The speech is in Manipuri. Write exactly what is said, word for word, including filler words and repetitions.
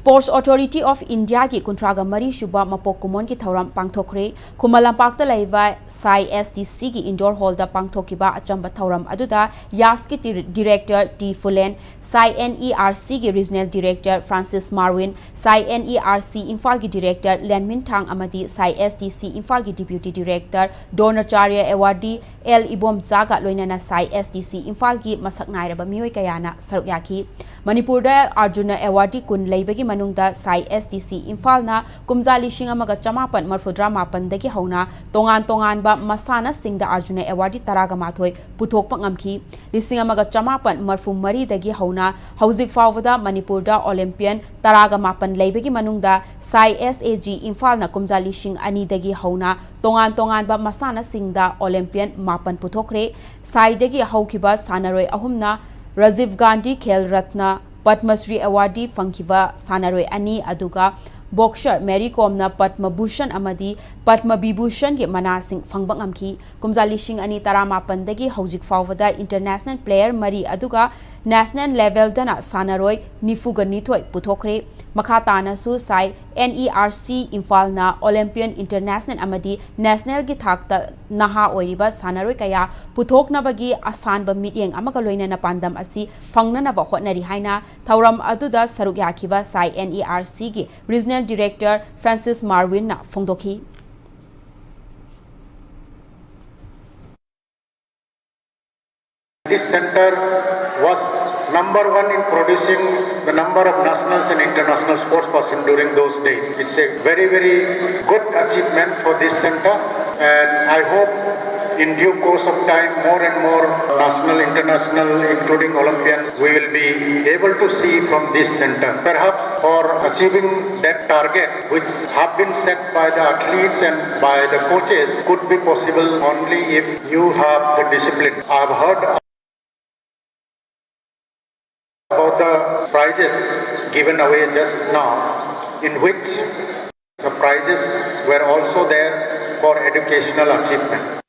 Sports Authority of Indiaꯒꯤ ꯀꯨꯟꯊ꯭ꯔꯥꯒ ꯃꯔꯤ ꯁꯨꯕ ꯃꯄꯣꯛ ꯀꯨꯝꯑꯣꯟꯒꯤ ꯊꯧꯔꯝ ꯄꯥꯡꯊꯣꯛꯈ꯭ꯔꯦ꯫ ꯈꯨꯃꯟ ꯂꯝꯄꯥꯛꯇ ꯂꯩꯕ ꯁꯥꯏ ꯑꯦꯁ ꯗꯤ ꯁꯤꯒꯤ indoor hallꯗ ꯄꯥꯡꯊꯣꯛꯈꯤꯕ ꯑꯆꯝꯕ ꯊꯧꯔꯝ ꯑꯗꯨꯗ ꯌꯥꯁꯀꯤ ꯗꯤ-, director ꯇꯤ ꯐꯨꯂꯦꯟ, ꯁꯥꯏ ꯑꯦꯟ ꯏ ꯑꯥꯔ ꯁꯤꯒꯤ regional director ꯐ꯭ꯔꯥꯟꯁꯤꯁ ꯃꯥꯔꯋꯤꯟ, ꯁꯥꯏ ꯑꯦꯟ ꯏ ꯑꯥꯔ ꯁꯤ ꯏꯝꯐꯥꯜꯒꯤ director ꯂꯦꯟꯃꯤꯟꯊꯥꯡ ꯑꯃꯗꯤ ꯁꯥꯏ ꯑꯦꯁ ꯗꯤ ꯁꯤ ꯏꯝꯐꯥꯜꯒꯤ deputy director ꯗ꯭ꯔꯣꯅꯥꯆꯥꯔ꯭ꯌ awardee ꯑꯦꯜ ꯏꯕꯣꯝꯆꯥꯒ ꯂꯣꯏꯅꯅ ꯁꯥꯏ ꯑꯦꯁ ꯗꯤ ꯁꯤ ꯏꯝꯐꯥꯜꯒꯤ ꯃꯁꯛ ꯅꯥꯏꯔꯕ ꯃꯤꯑꯣꯏ ꯀꯌꯥꯅ ꯁꯔꯨꯛ ꯌꯥꯈꯤ꯫ ꯃꯅꯤꯄꯨꯔꯗ ꯑꯔꯖꯨꯅ awardee ꯀꯨꯟ ꯂꯩꯕꯒꯤ ꯃꯅꯨꯡꯗ ꯁꯥꯏ ꯑꯦꯁ ꯗꯤ ꯁꯤ ꯏꯝꯐꯥꯜꯅ ꯀꯨꯝꯖꯥ ꯂꯤꯁꯤꯡ ꯑꯃꯒ ꯆꯃꯥꯄꯟ ꯃꯔꯐꯨꯇꯔꯥ ꯃꯥꯄꯟꯗꯒꯤ ꯍꯧꯅ ꯇꯣꯉꯥꯟ ꯇꯣꯉꯥꯟꯕ ꯃꯁꯥꯟꯅꯁꯤꯡꯗ ꯑꯔꯖꯨꯅ awardee ꯇꯔꯥꯒ ꯃꯥꯊꯣꯏ ꯄꯨꯊꯣꯛꯄ ꯉꯝꯈꯤ꯫ ꯂꯤꯁꯤꯡ ꯑꯃꯒ ꯆꯃꯥꯄꯟ ꯃꯔꯐꯨ ꯃꯔꯤꯗꯒꯤ ꯍꯧꯅ ꯍꯧꯖꯤꯛ ꯐꯥꯎꯕꯗ ꯃꯅꯤꯄꯨꯔꯗ Olympian ꯇꯔꯥꯒ ꯃꯥꯄꯟ ꯂꯩꯕꯒꯤ ꯃꯅꯨꯡꯗ ꯁꯥꯏ ꯑꯦꯁ ꯑꯦ ꯖꯤ ꯏꯝꯐꯥꯜꯅ ꯀꯨꯝꯖꯥ ꯂꯤꯁꯤꯡ ꯑꯅꯤꯗꯒꯤ ꯍꯧꯅ ꯇꯣꯉꯥꯟ ꯇꯣꯉꯥꯟꯕ ꯃꯁꯥꯟꯅꯁꯤꯡꯗ Olympian ꯃꯥꯄꯟ ꯄꯨꯊꯣꯛꯈ꯭ꯔꯦ꯫ ꯁꯥꯏꯗꯒꯤ ꯍꯧꯈꯤꯕ ꯁꯥꯟꯅꯔꯣꯏ ꯑꯍꯨꯝꯅ ꯔꯥꯖꯤꯚ ꯒꯥꯟꯙꯤ ꯈꯦꯜ ꯔꯠꯅ, ꯄꯗꯃ ꯁ꯭ꯔꯤ awardee ꯐꯪꯈꯤꯕ ꯁꯥꯟꯅꯔꯣꯏ ꯑꯅꯤ, ꯑꯗꯨꯒ boxer ꯃꯦꯔꯤ ꯀꯣꯝꯅ ꯄꯗꯃ ꯚꯨꯁꯟ ꯑꯃꯗꯤ ꯄꯗꯃ ꯕꯤꯚꯨꯁꯟꯒꯤ ꯃꯅꯥꯁꯤꯡ ꯐꯪꯕ ꯉꯝꯈꯤ꯫ ꯀꯨꯝꯖꯥ ꯂꯤꯁꯤꯡ ꯑꯅꯤ ꯇꯔꯥꯃꯥꯄꯟꯗꯒꯤ ꯍꯧꯖꯤꯛ ꯐꯥꯎꯕꯗ international player ꯃꯔꯤ ꯑꯗꯨꯒ national levelꯗꯅ ꯁꯥꯟꯅꯔꯣꯏ ꯅꯤꯐꯨꯒ ꯅꯤꯊꯣꯏ ꯄꯨꯊꯣꯛꯈ꯭ꯔꯦ꯫ ꯃꯈꯥ ꯇꯥꯅꯁꯨ ꯁꯥꯏ N E R C ꯏꯝꯐꯥꯜꯅ Olympian, international ꯑꯃꯗꯤ nationalꯒꯤ ꯊꯥꯛꯇ ꯅꯍꯥ ꯑꯣꯏꯔꯤꯕ ꯁꯥꯟꯅꯔꯣꯏ ꯀꯌꯥ ꯄꯨꯊꯣꯛꯅꯕꯒꯤ ꯑꯁꯥꯟꯕ ꯃꯤꯠꯌꯦꯡ ꯑꯃꯒ ꯂꯣꯏꯅꯅ ꯄꯥꯟꯗꯝ ꯑꯁꯤ ꯐꯪꯅꯅꯕ ꯍꯣꯠꯅꯔꯤ ꯍꯥꯏꯅ ꯊꯧꯔꯝ ꯑꯗꯨꯗ ꯁꯔꯨꯛ ꯌꯥꯈꯤꯕ ꯁꯥꯏ ꯑꯦꯟ ꯏ ꯑꯥꯔ ꯁꯤꯒꯤ regional director ꯐ꯭ꯔꯥꯟꯁꯤꯁ ꯃꯥꯔꯋꯤꯟꯅ ꯐꯣꯡꯗꯣꯛꯈꯤ꯫ This center was number one in producing the number of nationals and international sports person during those days. It's a very, very good achievement for this center, and I hope in due course of time, more and more national, international, including Olympians, we will be able to see from this center. Perhaps for achieving that target, which have been set by the athletes and by the coaches, could be possible only if you have the discipline. I have heard about the prizes given away just now, in which the prizes were also there for educational achievement.